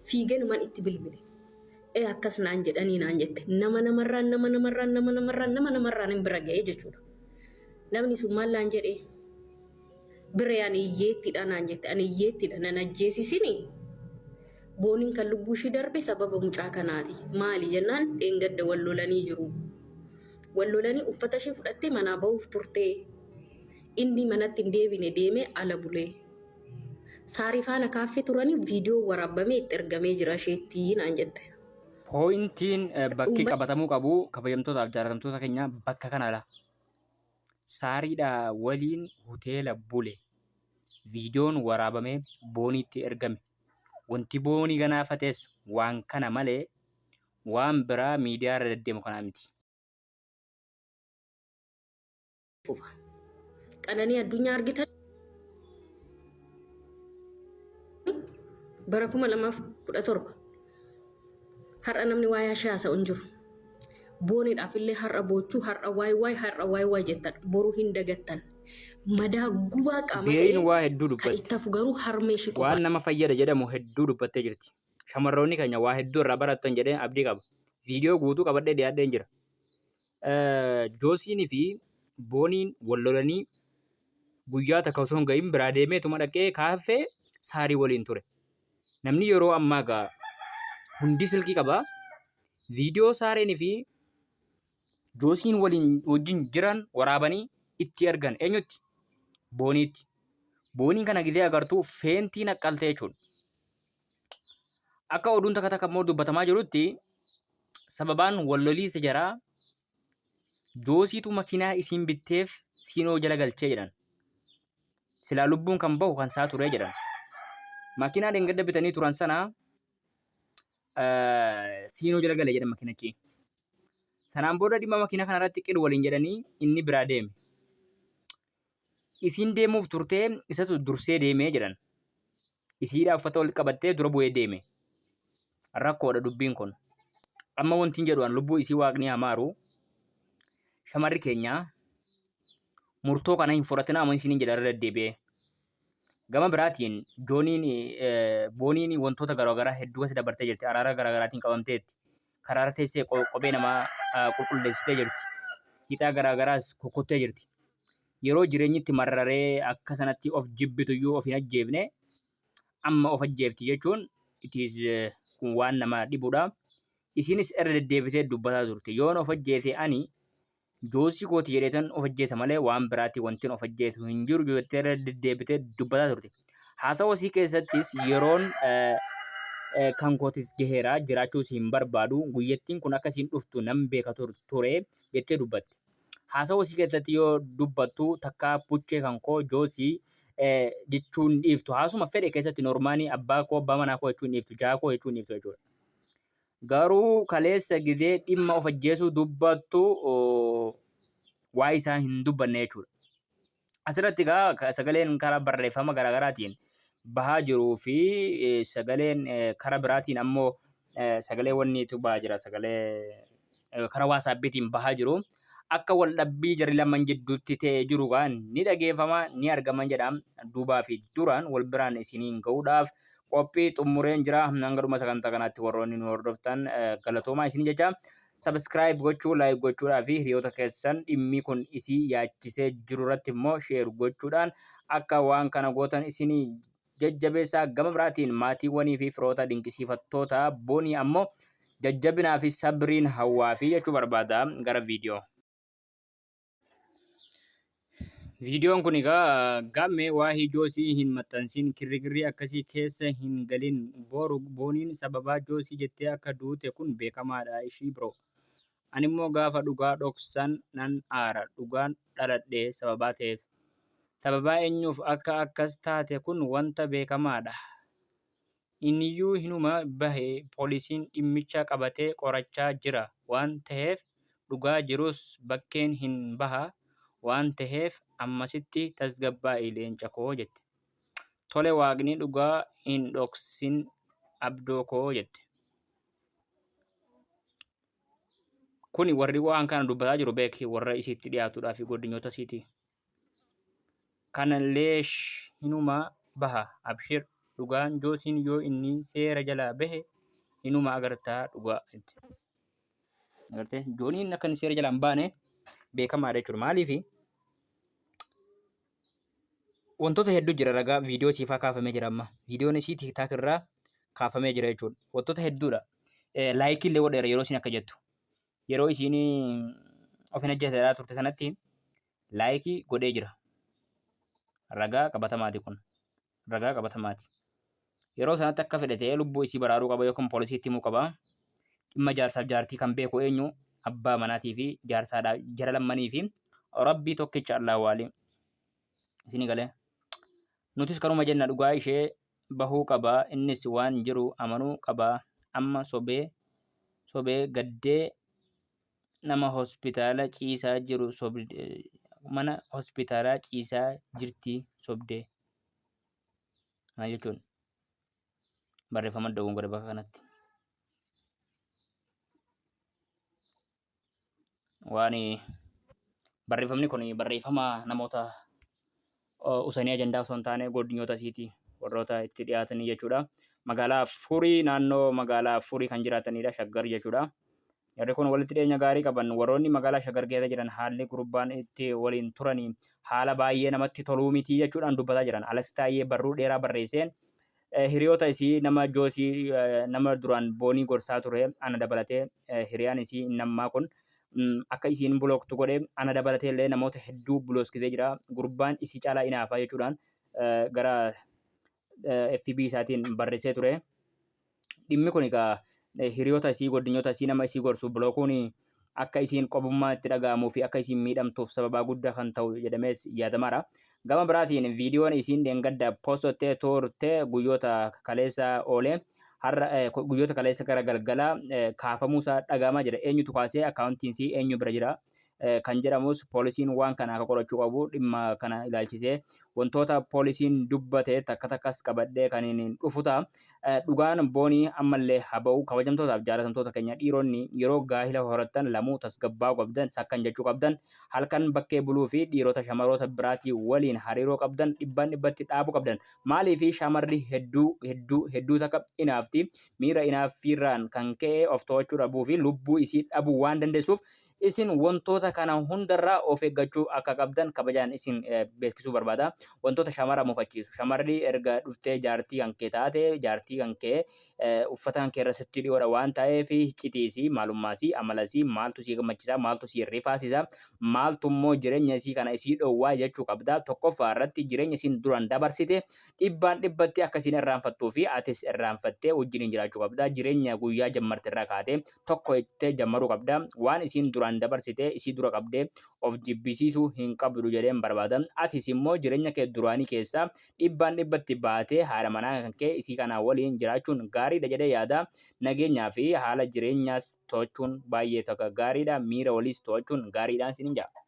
Fiigeenuman itti bilbile. Ee akkas naan jedhanii naan jette. Nama namarraan nama namarraan nama namarraan nama namarraan hin bira ga'ee jechuudha. Namni sun maal naan jedhee? Biree ani hiyyeettidha naan jette. Ani hiyyeettidha nan ajjeesisini. Booniin kan lubbuu ishii darbe sababa mucaa kanaati. Maali jennaan dheengadda wal lolanii jiru. Wal lolanii uffata ishee fudhattee manaa ba'uuf turtee. Inni manatti hin deebine deemee ala bulee. Saarii faana kaaffee turanii viidiyoo waraabamee itti ergamee jira isheetti naan jette. Pooyintiin bakki qabatamuu qabu kabajamtootaaf jaalatamtoota keenya bakka kanadha. Saariidha waliin hoteela bule. Viidiyoon waraabamee booniitti ergame. Wanti boonii ganaafates waan kana malee waan biraa miidiyaa irra deddeemu kanaa miti. Fufa. Qananii addunyaa argitan bara 2017 har'a namni waa'ee ishee haasa'u hin jiru. Booniidhaaf illee har'a boochuu har'a waay waay har'a waay waay jettan boru hin dagattan. Madaa gubaa qaama Beeriin ta'e waa hedduu kan dubbatti. itti hafu garuu harmee ishee Waan qofaadha. nama fayyada jedhamu hedduu dubbattee jirti. Shamarroonni keenya waa hedduu irraa barattan jedheen abdii qaba. Viidiyoo guutuu qabadhee dhiyaadheen jira. Joosiinii fi Booniin wal lolanii guyyaa takka osoo hin gahin biraa deemeetuma dhaqee kaaffee Saarii waliin ture. Namni yeroo ammaa egaa hundi silkii qaba. Viidiyoo Saareenii fi Joosiin waliin wajjin jiran waraabanii itti ergan. Eenyutti? Booniitti. Booniin kana gizee agartuu feentii naqqalte jechuudha. Akka oduun takka takka immoo dubbatamaa jirutti sababaan wal loliisa jaraa Joosiitu makiinaa isiin bitteef siinoo jala galchee jedhan. Silaa lubbuun kan bahu kan isaa turee jedhan. Makiinaa dheengadda bitanii turan sana siinoo jala gale jedhan makiinachi. Sanaan booda dhimma makiinaa kanarratti qir waliin jedhanii inni biraa deeme. Isiin deemuuf turtee isatu dursee deemee jedhan. Isiidhaa uffata walitti qabattee dura bu'ee deeme. Rakkoodha dubbiin kun. Amma wanti jedhu an lubbuu isii waaqni haa maaru. Shamarri keenya murtoo kana hin fudhatinaa amma isiniin jedha irra deddeebi'ee. Gama biraatiin Jooniin Booniin wantoota garaagaraa hedduu keessa dabartee jirti. Araara garaagaraatiin qabamteetti. Karaarra teessee kophee namaa qulqulleessitee jirti. Hixaa garaagaraas kukkuttee jirti. Yeroo jireenyi itti mararee akka sanatti of jibbituyyuu of hin ajjeefne amma of ajjeefti jechuun it is kun waan nama dhibudha. Isinis irra deddeebitee dubbataa turte. Yoon of ajjeese ani Joosii kooti jedheetan of ajjeesa malee waan biraatti wantin of ajjeesu hin jiru jettee irra deddeebitee dubbataa turte. Haasawa isii keessattis yeroon kan kootis gaheera jiraachuus hin barbaadu guyyattiin kun akka isiin dhuftu nan beeka ture jettee dubbatte. Haasawa isii keessatti yoo dubbattu takkaa buchee kan koo Joosii jechuu hin dhiiftu. Haasuma fedhe keessatti normaanii abbaa koo abbaa manaa koo jechuu hin dhiiftu jaa koo jechuu hin dhiiftu jechuudha. Garuu kaleessa gizee dhimma of ajjeesuu dubbattu waa'ee isaa hin dubbanne jechuudha. Asirratti egaa sagaleen karaa barreeffama garaagaraatiin bahaa jiruu fi sagaleen karaa biraatiin ammoo sagalee wanniitu bahaa jira. Sagalee karaa waasaappiitiin bahaa jiru. Akka wal dhabbii jarri lamaan jidduutti ta'ee jiru gaa ni dhageeffama ni argama jedha. Duubaa fi duraan wal biraan isiniin gahuudhaaf qophii xumureen jira. Hanga dhuma sagantaa kanaatti warroonni nu hordoftan galatoomaa isin jecha. Subscribe gochuu, like gochuudhaa fi hiriyoota keessan dhimmi kun isii yaachisee jiru irratti immoo share gochuudhaan akka waan kana gootan isinii jajjabeessaa. Gama biraatiin maatiiwwanii fi firoota dinqisiifattoota Boonii ammoo jajjabinaa fi sabriin hawwaa fi jechuu barbaada gara viidiyoo. Viidiyoon kun egaa gamme waahii joosii hin maxxansin kirrikirrii akkasii keessa hin galin boru booniin sababaa joosii jettee akka duute kun beekamaadha ishii bro. Animmoo gaafa dhugaa dhoksan nan aara dhugaan dhaladhe sababaa ta'eef. Sababaa eenyuuf akka akkas taate kun wanta beekamaadha. Inniyyuu hinuma bahe poolisiin dhimmicha qabatee qorachaa jira waan taheef dhugaa jirus bakkeen hin baha waan taheef ammasitti tasgabbaa'i leenca koo jette. Tole waaqni dhugaa hin dhoksin abdoo koo jette. Kuni warri waan kana dubbataa jiru beeki warra isiitti dhiyaatudhaa fi godinyoota isiiti. Kana leesh hinuma baha abshir. Dhugaan joosiin yoo inni seera jalaa bahe hinuma agartaa dhugaa. Agartee jooniin akka inni seera jalaa hin baane beekamaadha jechuudha. Maaliif wantoota hedduu jira ragaa viidiyoo siifaa kaafamee jira amma. Viidiyoon isii TikTok irraa kaafamee jira jechuudha. Wantoota hedduudha. Laayikii illee godheera yeroo isin akka jettu. Yeroo isiin of hin ajjeesaa turte sanatti laayikii godhee jira. Ragaa qabatamaati kun. Ragaa qabatamaati. Yeroo sanatti akka fedhe ta'ee lubbuu isii baraaruu qaba yookiin poolisiitti himuu qaba. Dhimma jaarsaaf jaartii kan beeku eenyu? Abbaa manaatii fi jaarsaadha jara lammanii fi Rabbii tokkicha Allaa waali. Isinii galee. Nutis kanuma jenna dhugaa ishee bahuu qaba innis waan jiru amanuu qaba amma sobee sobee gaddee nama hospitaala ciisaa jiru mana hospitaalaa ciisaa jirti sobdee. Maal jechuun barreeffama dogongore bakka kanatti. Waan barreeffamni kun barreeffama namoota usanii ajandaa osoo hin taane godinyoota isiiti warroota itti dhiyaatanii jechuudha. Magaalaa Furii naannoo magaalaa Furii kan jiraatanidha Shaggar jechuudha. Jarri kun walitti dhiyeenya gaarii qaban warroonni magaalaa Shaggar keessa jiran haalli gurbaan itti waliin turanii haala baay'ee namatti toluu miti jechuudhaan dubbataa jiran. Alas taa'ee barruu dheeraa barreesseen hiriyoota isii nama Joosii nama duraan boonii gorsaa ture ana dabalatee hiriyaan isii inni ammaa kun akka isiin bulooktu godhe ana dabalatee illee namoota hedduu bulooskitee jira. Gurbaan isii caalaa inaafa jechuudhaan gara FB isaatiin barreessee ture. Dhimmi kun egaa hiriyoota isii godinyoota isii nama isii gorsu bulookuun akka isiin qobummaa itti dhaga'amuu fi akka isiin miidhamtuuf sababaa guddaa kan ta'u jedhamees yaadamaadha. Gama biraatiin viidiyoon isiin dheengadda postottee turte guyyoota kaleessa oolee har'a guyyoota kaleessa gara galgalaa kaafamuusaa dhaga'amaa jira. Eenyutu kaasee akkaawuntiin isii eenyu bira jira kan jedhamus poolisiin waan kana akka qorachuu qabu dhimma kana ilaalchisee wantoota poolisiin dubbate takka takkas qabadhee kan hin dhufu ta'a. Dhugaan boonii ammallee haa ba'u. Kabajamtootaaf jaalatamtoota keenya dhiironni yeroo gaahila horattan lamuu tasgabbaa'uu qabdan sakkan jechuu qabdan halkan bakkee buluu fi dhiirota shamaroota biraatii waliin hariiroo qabdan dhibbaan dhibbatti dhaabuu qabdan. Maaliifi shamarri hedduu hedduu hedduu takka inaafti. Miira inaaffiirraan kan ka'e of to'achuu dhabuu fi lubbuu isii dhabuu waan dandeessuuf isin wantoota kana hundarraa of eeggachuu akka qabdan kabajaan isin beeksisuu barbaada. Wantoota shamara mufachiisu. Shamarri erga dhuftee jaartii kan kee taate jaartii kan kee uffata kan kee irra sitti dhiyoodha waan ta'eef iccitii isii, maalummaa isii, amala isii, maaltu isii gammachiisa, maaltu isii rifaasisa, maaltu immoo jireenya isii kana isii dhowwaa jechuu qabda. Tokkoffaa irratti jireenya isiin duraan dabarsite dhibbaan dhibbatti akka isiin irraanfattuu fi atis irraanfattee wajjiniin jiraachuu qabda. Jireenya guyyaa jammarte irraa kaatee tokko jettee jammaruu qabda. Waan isiin duraan dabarsite isii dura qabdee of jibbisiisuu hin qabdu jedheen barbaada. Atis immoo jireenya kee duraanii keessaa dhibbaan dhibbatti baatee haadha manaa kan kee isii kanaa waliin jiraachuun gaariidha jedhee yaada. Nageenyaa fi haala jireenyaas to'achuun baay'ee tokko gaariidha. Miira waliis to'achuun gaariidhaan isiniin jedha.